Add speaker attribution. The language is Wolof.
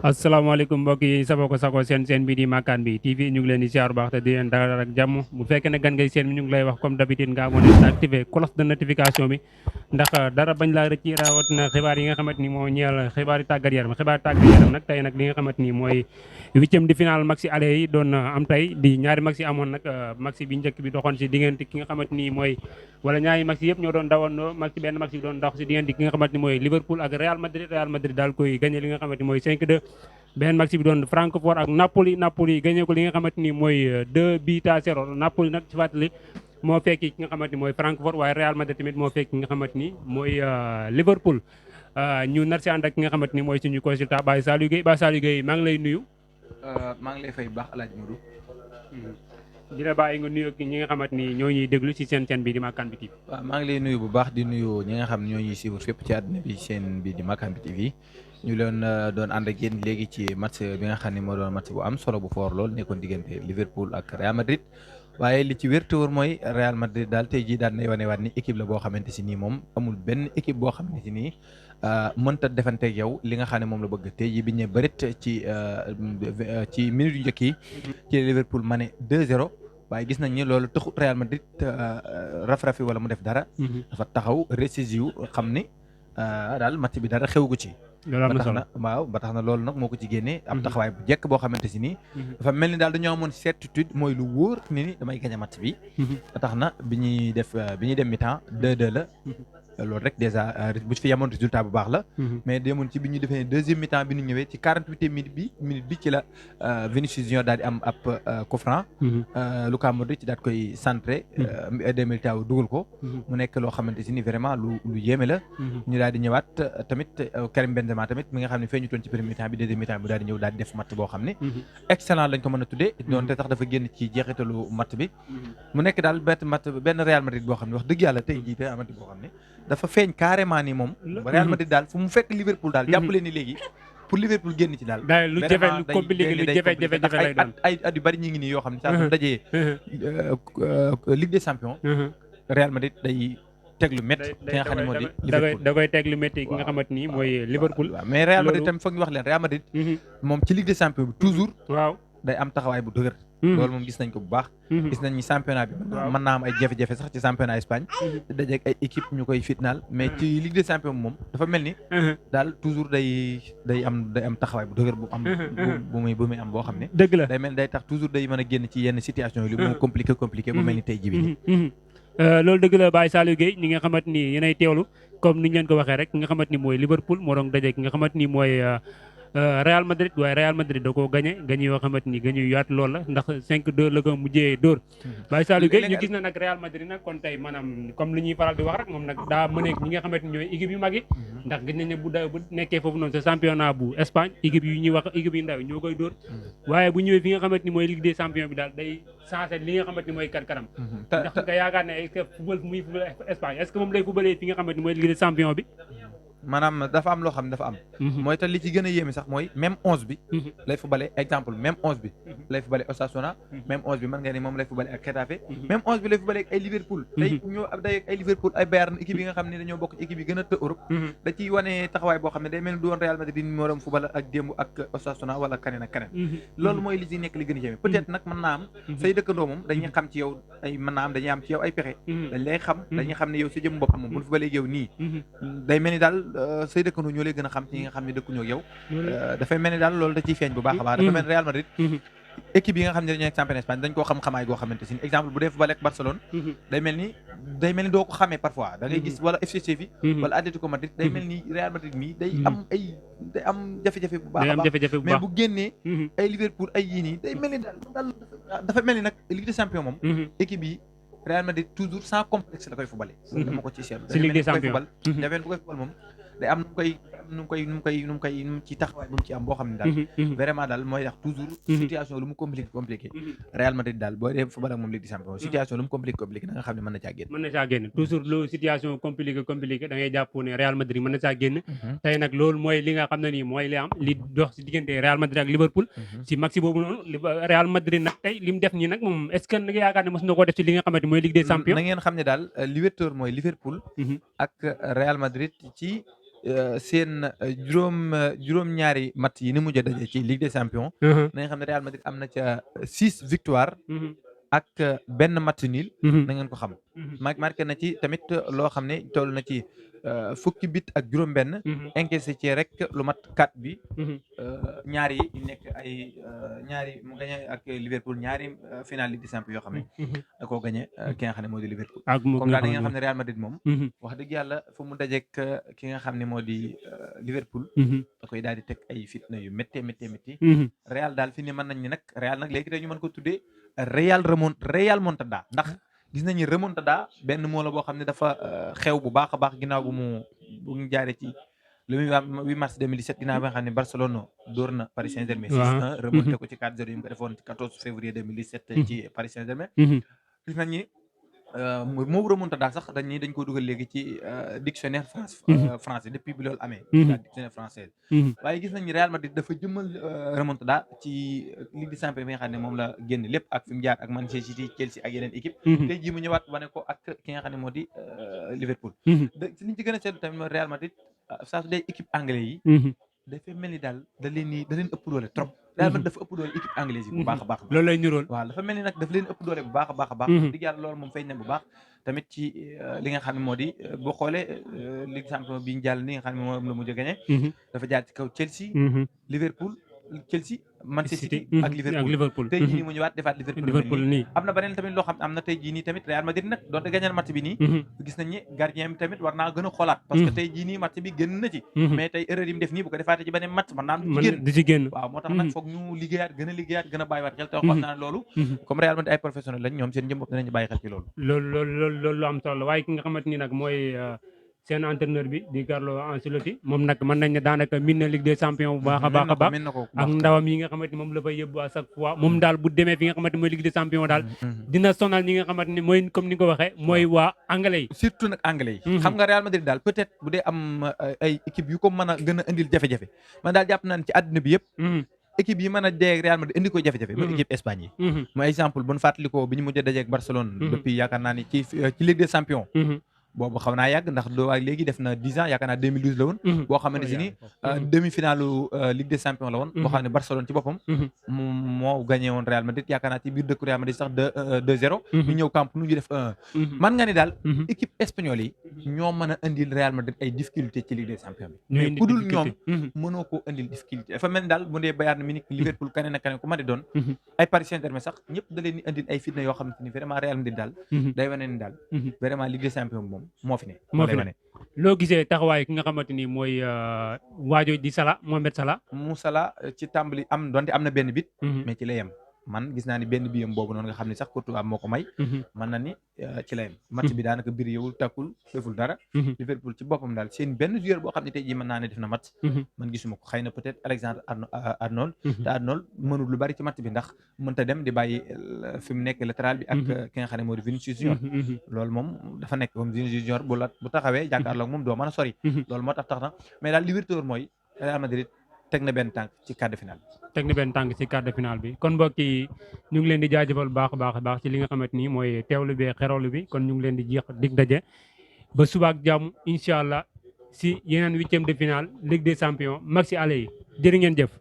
Speaker 1: asalaamaaleykum mbokk yi safoo ko sako seen bi di Makane bi TV ñu ngi leen di ziar bu baax te di leen dalal ak jàmm bu fekkee ne gan ngay seen bi ñu ngi lay wax comme d'habitude nga abonné te activé cloche de notification bi ndax dara bañ laa rëcc rawatina xibaar yi nga xamante ni moo ñeel xibaari tàggat yaram nag tey nag li nga xamante ni mooy huitième de finale maxi aller yi doon am tey di ñaari maxi amoon nag maxi bi njëkk bi doxoon si diggante ki nga xamante ni mooy wala ñaari maxi yëpp ñoo doon dawandoo benn maxi bi doon dox si diggante ki nga xamante ni mooy Liverpool ak Real Madrid daal koy gagné li nga xamante ni mooy 5-2. beneen match bi doon Francfort ak Napoli gagné ko li nga xamante ni mooy 2-0 Napoli nag ci fàttali moo fekki ki nga xamante ni mooy Francfort waaye Real Madrid tamit moo fekki ki nga xamante ni mooy Liverpool. ñu nar si ànd ak ki nga xamante ni mooy suñu consultant Baye Saliou Gueye maa ngi lay nuyu.
Speaker 2: maa ngi lay fay baax El Hadj Modou.
Speaker 1: dina bàyyi nga nuyu ñi nga xamante ni ñoo ñuy déglu ci seen bi di Makane bi TV.
Speaker 2: waaw maa ngi lay nuyu bu baax di nuyu ñi nga xam ne ñoo ñuy suivre fépp ci àdduna bi seen bi di Makane bi TV. ñu leen doon ànd ak yéen léegi ci match bi nga xam ne moo doon match bu am solo bu foor lool nekkoon diggante Liverpool ak Real Madrid waaye li ci wér te wóor mooy Real Madrid daal tey jii daan na wanewaat ni équipe la boo xamante si nii moom amul benn équipe boo xamante si nii mënta defanteeg yow li nga xam ne moom la bëgg tey jii biñ ne bërit ci minute yu njëkk yi ci Liverpool ma ne 2-0 waaye gis nañ ni loolu taxut Real Madrid raf-rafi wala mu def dara dafa taxaw récisiw xam ni daal match bi dara xew gu ci ba tax na loolu nag moo ko ci génnee am taxawaay bu jekk boo xamante si nii dafa mel ni daal dañoo amoon certitude mooy lu wóor ni damay gañ a match bi ba tax na bi ñuy dem mi-temps 2-2 la loolu rek déjà bu fi yamoon résultat bu baax la mais demoon ci bi ñu defee deuxième mi-temps bi ñu ñëwee ci 48e minute bi ci la Vinicius Junior daal di am ab coup franc Luka Modric daal koy centré Eder Militão dugal ko mu nekk loo xamante si ni vraiment lu yéeme la ñu daal di ñëwaat tamit Karim Benzema tamit mi nga xam ne feeñu toon ci premier mi-temps bi deuxième mi-temps bi daal di ñëw daal di def match boo xam ne excellent lañ ko mën a tuddee doonte sax dafa génn ci jeexitalu match bi mu nekk daal benn Real Madrid boo xam ne wax dëgg yàlla tey jii Real Madrid boo xam ne dafa feeñ carrément ni moom Real Madrid daal fu mu fekk Liverpool daal jàppale ni léegi pour Liverpool génn ci daal
Speaker 1: lu jafe lu compliqué lu jafe-jafe lay doon
Speaker 2: ay at yu bari ñi ngi nii yoo xam ne saa su dajee Ligue des Champions Real Madrid day teg lu métti ki nga xam ne moo di Liverpool
Speaker 1: da koy teg lu métti ki nga xamante ni mooy Liverpool
Speaker 2: mais Real Madrid tamit foog ñu wax leen Real Madrid moom ci Ligue des Champions bi toujours
Speaker 1: waaw
Speaker 2: day am taxawaay bu dëgër loolu moom gis nañ ko bu baax gis nañ ni championnat bi mën naa am ay jafe-jafe sax ci championnat Espagne dajeeg ay équipe ñu koy fitnaal mais ci Ligue des Champions moom dafa mel ni daal toujours day am taxawaay bu dëgër bu muy am boo xam ne
Speaker 1: dëgg la
Speaker 2: day mel ni day tax toujours day mën a génn ci yenn situation yi li mu compliqué bu mel ni tey jibi
Speaker 1: loolu dëgg la Baye Saliou Gueye ñi nga xamante ni yéenay teewlu comme ni ñu leen ko waxee rek ki nga xamante ni mooy Liverpool moo doon dajeeg ki nga xamante ni mooy Real Madrid waaye Real Madrid da koo gagné yoo xamante ni gagné yu yaatu loolu la ndax 5-2 la ko mujjee dóor Baye Saliou Gueye ñu gis na nag Real Madrid nag kon tey maanaam comme li ñuy faral di wax rek moom nag daa mëneeg ñi nga xamante ni ñooy équipe yu mag yi ndax gis nañ ne bu nekkee foofu noonu sa championnat bu Espagne équipe yu ñuy wax équipe yu ndaw yi ñoo koy dóor waaye bu ñëwee fi nga xamante ni mooy Ligue des Champions bi daal day changé li nga xamante ni mooy kanam ndax nga yaakaar ne est-ce que football muy football Espagne est-ce que moom lay footballee fi nga xamante ni mooy Ligue des Champions bi
Speaker 2: maanaam dafa am loo xam ne dafa am mooy te li ci gën a yéeme sax mooy même 11 bi lay fubale exemple même 11 bi lay fubale Osasuna même 11 bi mën nga ni moom lay fubale ak Getafe même 11 bi lay fubale ak ay Liverpool day ñoo day ak ay Liverpool ay Bayern équipe yi nga xam ne dañoo bokk ci équipe yi gën a të Europe da ciy wane taxawaay boo xam ne day mel ni du woon Real Madrid ni moo doon fubale ak démb ak Osasuna wala kaneen ak kaneen loolu mooy li ci nekk li gën a yéeme peut-être nag mën naa am say dëkkandoo moom dañuy xam ci yow ay mën naa am dañuy am ci yow ay pexe dañ lay xam dañuy xam ne yow sa jëm bopp moom buñ fubalee yow nii day mel ni daal say dëkkandoo ñoo lay gën a xam ci ñi nga xam ne dëkkuñoo ak yow dafay mel ni daal loolu da ciy feeñ bu baax a baax dafa mel ni Real Madrid équipe yi nga xam ne dañoo nekk championnat Espagne dañ koo xam-xamaay goo xamante si exemple bu dee football ak Barcelone day mel ni doo ko xamee parfois da ngay gis wala FC Séville wala Atlético Madrid day mel ni Real Madrid mii day am jafe-jafe bu baax a baax mais bu génnee ay Liverpool ay yii nii day mel ni daal dafa mel ni nag Ligue des Champions moom équipe yi Real Madrid toujours sans complexe la koy footballé dama ko ci seetlu
Speaker 1: ci Ligue des Champions
Speaker 2: bu koy football moom day am nu mu koy ci taxawaay bu mu ci am boo xam ne daal vraiment daal mooy tax toujours situation lu mu compliqué Real Madrid daal boo dee football ak moom Ligue des Champions situation lu mu compliqué da nga xam ne mën na caa génn
Speaker 1: toujours lu situation compliqué da ngay jàpp ne Real Madrid mën na caa génn tey nag loolu mooy li nga xam ne nii mooy li am li dox si diggante Real Madrid ak Liverpool si maxi boobu noonu Real Madrid nag tey li mu def nii nag moom est-ce que nga yaakaar ne mos na koo def ci li nga xamante mooy Ligue des Champions
Speaker 2: na ngeen xam ne daal li wér mooy Liverpool ak Real Madrid ci seen juróom-ñaari match yi ni mujj a daje ci Ligue des Champions. na nga xam ne Real Madrid am na ca 6 victoires. ak benn match nul. na ngeen ko xam. marqué na ci tamit loo xam ne toll na ci fukki bit ak juróom-benn. encaissé ci rek lu mat 4 bi. ñaari yi nekk ay ñaari mu gagné ak Liverpool ñaari final Ligue des Champions yoo xam ne. da koo gagné ki nga xam ne moo di Liverpool. comme daal da ngeen xam ne Real Madrid moom. wax dëgg yàlla fu mu dajeek ki nga xam ne moo di Liverpool. da koy daal di teg ay fitna yu métti. Real daal fi ni mën nañ ni nag Real nag léegi dañu mën ko tuddee Real Montada ndax. gis nañu remontada benn moo la boo xam ne dafa xew bu baax a baax ginnaaw bu ñu jaaree ci le 8 mars 2017 ginnaaw bi nga xam ne Barcelone dóor na Paris Saint-Germain 6-1 remonté ko ci 4-0 yi mu ko defoon ci 14 février 2017 ci Paris Saint-Germain. gis nañu moo remontada sax dañ ko dugal léegi ci dictionnaire français depuis bi loolu amee. dictionnaire français. waaye gis nañu Real Madrid dafa jëmmal remontada ci Ligue des Champions bi nga xam ne moom la génn lépp ak fi mu jaar ak Manchester City Chelsea ak yeneen équipe tey jii mu ñëwaat wane ko ak ki nga xam ne moo di Liverpool. liñ ci gën a seetlu tamit Real Madrid saa su dee équipe anglais yi. dafay mel ni daal da leen ëpp doole trop. Real Madrid dafa ëpp doole équipe anglaise yi bu baax a baax.
Speaker 1: loolu lay niróol.
Speaker 2: waaw dafa mel ni nag dafa leen ëpp doole bu baax a baax. digg yàlla loolu moom feeñ na bu baax tamit ci li nga xam ne moo di boo xoolee Ligue champion bi ñu jàll ni nga xam ne moom la mujj a gagné. dafa jaar ci kaw Chelsea. Liverpool Chelsea. Manchester City ak Liverpool tey jii nii mu ñëwaat defaat Liverpool nii am na beneen tamit loo xam am na tey jii nii tamit Real Madrid nag doonte gagné match bi nii gis nañ ni gardien bi tamit war naa gën a xoolaat parce que tey jii nii match bi génn na ci mais tey erreur yi mu def nii bu ko defaatee ci beneen match man naa am du ci génn waaw moo tax nag foog ñu liggéeyaat gën a bàyyiwaat xel te wax naa ne loolu comme Real Madrid ay professionnel lañ ñoom seen jëm bopp dinañu bàyyi xel ci loolu
Speaker 1: loolu am solo waaye ki nga xamante ni nag mooy seen entraîneur bi di Carlo Ancelotti moom nag mën nañ ne daanaka min na Ligue des Champions bu baax a baax ak ndawam yi nga xamante ni moom la fay yóbbu à chaque fois moom daal bu demee fi nga xamante ni mooy Ligue des Champions daal dina sonal ñi nga xamante ni mooy comme ni nga ko waxee mooy waa anglais yi
Speaker 2: surtout nag anglais yi xam nga Real Madrid daal peut-être bu dee am ay équipe yu ko mën a gën a indil jafe-jafe man daal jàpp naa ne ci àdduna bi yëpp équipe yi mën a dee Real Madrid indi ko jafe-jafe mooy équipe Espagne yi mooy exemple bu ñu fàttalikoo bi ñu mujj a dajeek Barcelone depuis yaakaar naa ni ci Ligue des Champions boobu xam naa yàgg ndax doo léegi def na 10 ans yaakaar naa 2012 la woon boo xamante si ni demi-finalu Ligue des Champions la woon boo xam ne Barcelone ci boppam moo gagné woon Real Madrid yaakaar naa ci biir dëkku Real Madrid sax 2-0 ñu ñëw Camp Nou ñu def 1-1 man nga ni daal équipe espagnole yi ñoo mën a indil Real Madrid ay difficulté ci Ligue des Champions bi mais ku dul ñoom mënoo koo indil difficulté dafa mel ni daal bu dee Bayern Munich Liverpool kaneen ak kaneen ku ma di doon ay Paris Saint-Germain sax ñëpp da leen di indil ay fitna yoo xamante ni vraiment Real Madrid daal day wane ni daal vraiment Ligue des Champions moom moo fi ne
Speaker 1: loo gisee taxawaay ki nga xamante ni mooy waajo di Salah Mohamed Salah
Speaker 2: mu Salah ci tàmbali am donte am na benn bit mais ci la yem man gis naa ni benn biyam boobu noonu nga xam ne sax Courtois moo ko may man na ni ci la yem match bi daanaka biir yowul takkul deful dara Liverpool ci boppam daal seen benn joueur boo xam ne tey jii mën naa ne def na match man gisuma ko xëy na peut-être Alexandre Arnold te Arnold mënul lu bari ci match bi ndax mënta dem di bàyyi fi mu nekk latéral bi ak ki nga xam ne moo di Vinicius Junior loolu moom dafa nekk comme Vinicius Junior bu taxawee jàkkaarloog moom doo mën a sori loolu moo tax na mais daal li wér mooy Real Madrid teg na benn tànk ci quart de finale bi kon mbokk yi ñu ngi leen di jaajëfal baax a baax ci li nga xamante ni mooy teewlu bi xerolu bi kon ñu ngi leen di jeex dig daje ba suba ak jàmm incha allah si yeneen 8e de finale Ligue des Champions maxi aller yi jërë ngeen jëf